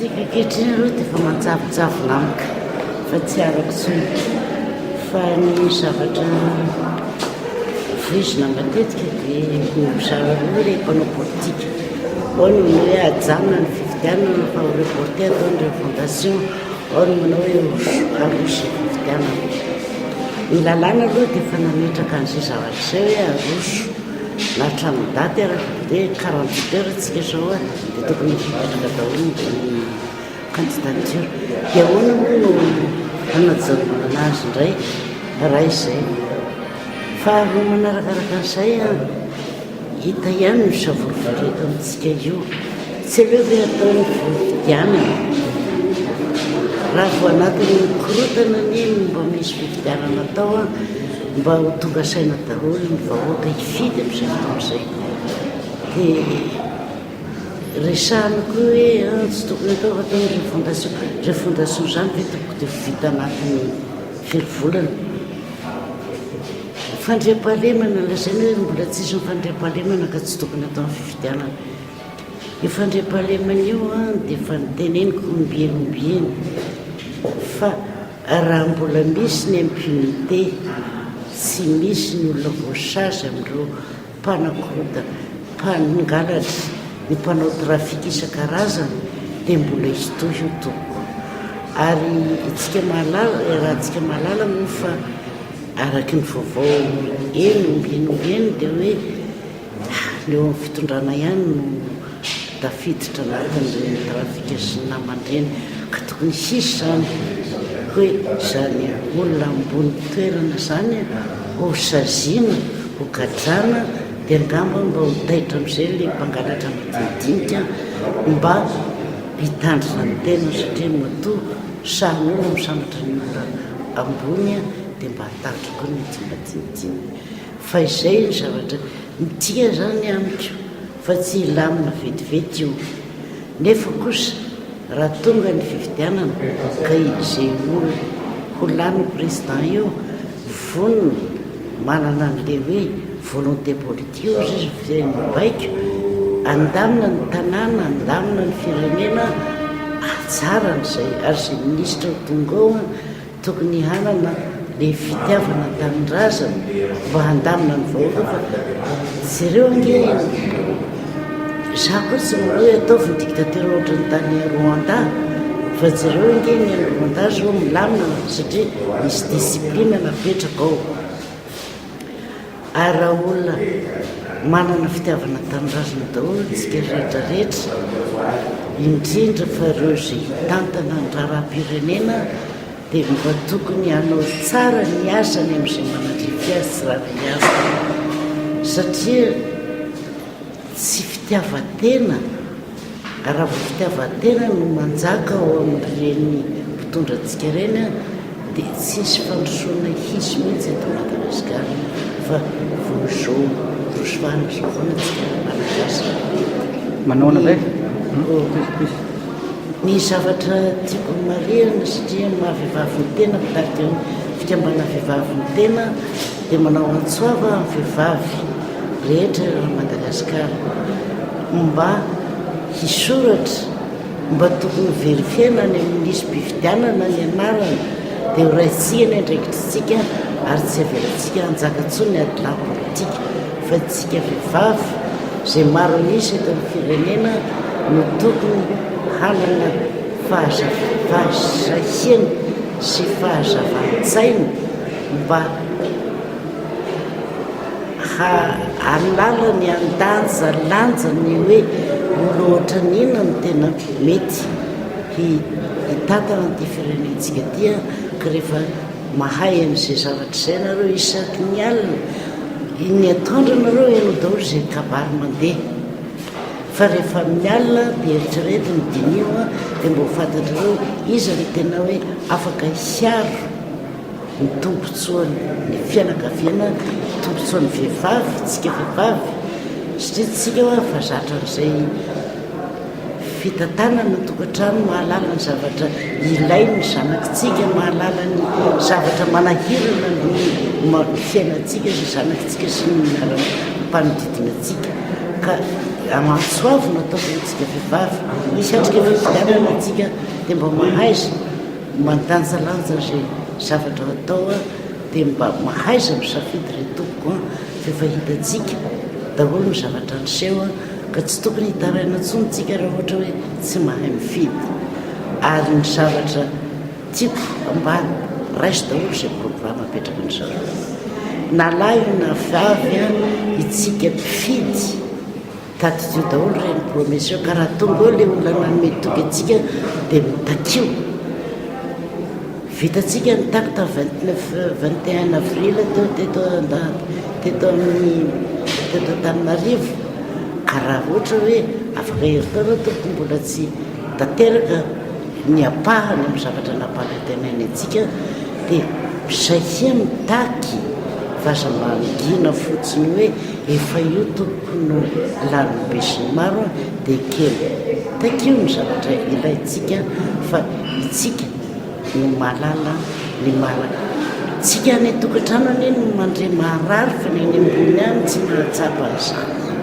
politika ankehitriny aloha dia efa manjavonjavona amiko fa tsy arako intsony fa ny zavatra voizina matetika dia mizara roa ilay mpanao politika. Ao ny manao hoe ajanona ny fifidianana fa ho reporter atao ny refondation, ao ny manao hoe aroso ny fifidianana. Ny lalàna aloha dia efa nametraka an'izay zavatra izay hoe aroso na hatramin'ny daty ary dia 48 heures tsika izao dia tokony hipetraka daholo ny candidature. Dia ahoana moa no hanajanonana azy indray raha izay? Faharoa manarakaraka an'izay an, hita ihany ny savorovoro eto amintsika io. Tsy aleo ve atao ny fifidianana? Raha vao anatin'ny korontana anie no mba misy fifidianana atao an, mba ho tonga saina daholo ny vahoaka hifidy amin'izay fotoana izay. Dia resahana koa hoe an, tsy tokony atao fa atao ny refondation. Refondation izany ve tompoko dia ho vita anatin'ny firy volana? Fandriampahalemana, lazaina hoe mbola tsisy ny fandriampahalemana ka tsy tokony atao ny fifidianana. Io fandriampahalemana io dia efa noteneniko ombieny ombieny fa raha mbola misy ny impunité, tsy misy ny olona voasazy amin'ireo mpanakorotana, mpangalatra, ny mpanao trafic isan-karazany dia mbola hitohy io tompoko. Ary itsika mahalala, iarahantsika mahalala moa fa araka ny vaovao heno ombieny ombieny dia hoe ny eo amin'ny fitondrana ihany no tafiditra anatin'ireny trafic sy ny namany ireny ka tokony hisy izany hoe izany olona ambony toerana izany ho saziana, ho gadrana dia angamba mba ho taitra amin'izay ilay mpangalatra madinidinika mba hitandrina ny tenany satria matoa sahin'olona misambotra ny olona ambony dia mba hatahotra koa ny aty madinidinika. Fa izay ny zavatra mitia zany amiko fa tsy hilamina vetivety io. Nefa kosa raha tonga ny fifidianana ka izay olona ho lany ho président io vonona manana an'le hoe volonté politique ozy izy fiteny mibaiko handamina ny tanàna handamina ny firenena hatsarany izay ary izay minisitra ho tonga eo Tokony hanana le fitiavana tanindrazana mba handamina ny vahoaka fa jereo ange za koa tsy manao hoe ataovy ny dictature ohatran'ny tany Rwanda fa jereo ange ny any Rwanda zao milamina satria misy discipline napetraka ao ary raha olona manana fitiavana tanindrazana daholo tsika rehetra rehetra indrindra fa ireo izay hitantana ny raharaham-pirenena dia mba tokony hanao tsara ny asany amin'izay manandrify azy tsirairay avy satria tsy fitiavan-tena Raha vao fitiavan-tena no manjaka ao amin'ireny mpitondra antsika ireny dia tsy hisy fandrosoana hisy mihitsy eto Madagasikara fa vao izao roso fahana izao foana tsika Malagasy. Manahoana indray? Ny zavatra tiako homarihana satria ny maha vehivavy ny tena mpitarika ny fikambanana vehivavy ny tena dia manao antso avo amin'ny vehivavy rehetra eran'i Madagasikara mba hisoratra, mba tokony ho verifier-na any amin'ny lisi-pifidianana ny anarana dia ho raisintsika ny andraikitritsika ary tsy avelantsika hanjaka intsony ny adilahy politika fa isika vehivavy izay maro an'isa eto amin'ny firenena no tokony hanana fahasahiana sy fahazavan-tsaina mba hahalala ny handanjalanja ny hoe olona ohatran'ny inona no tena mety hitantana an'ity firenentsika ity an, ka rehefa mahay an'izay zavatra izay nareo isaky ny alina, ny atoandro nareo heno daholo izay kabary mandeha, fa rehefa amin'ny alina dia eritrereto ny diniho an, dia mba ho fantatrareo iza no tena hoe afaka hiaro. ny tombontsoan'ny fianakaviana, ny tombontsoan'ny vehivavy, tsika vehivavy, satria tsika hoa efa zatra an'izay fitantanana tokantrano, mahalala ny zavatra ilain'ny zanakitsika, mahalala ny zavatra manahirana ny fiainantsika sy zanakitsika sy ny mpanodidina antsika ka. Antso avo no ataoko amintsika vehivavy, hiatrika fifidianana antsika dia mba mahaiza mandanjalanja izay zavatra atao dia mba mahaiza misafidy ry tompoko an, fa efa hitantsika daholo ny zavatra niseho ka tsy tokony hitaraina intsony tsika raha ohatra hoe tsy mahay mifidy ary ny zavatra Tiako ambany, raiso daholo izay programa apetraky ny zareo. Na lahy io na vavy an, itsika mpifidy, tadidio daholo ireny promesse io, ka raha tonga eo ilay olona nanome toky antsika dia mitakio. Vitantsika ny taky tamin'ny 29, 21 avril teo teto teto amin'ny teto Antananarivo, ka raha ohatra hoe afaka herintaona tompoko mbola tsy tanteraka, Ny ampahany amin'ny zavatra nampanantenainy antsika dia sahia mitaky fa aza mangina fotsiny hoe efa io tompoko no lanin'ny besinimaro dia ekena. Takio ny zavatra ilaintsika fa itsika no mahalala ny marina. Tsika any an-tokantrano anie no mandre maharary fa ny any ambony any tsy mahatsapa an'izany.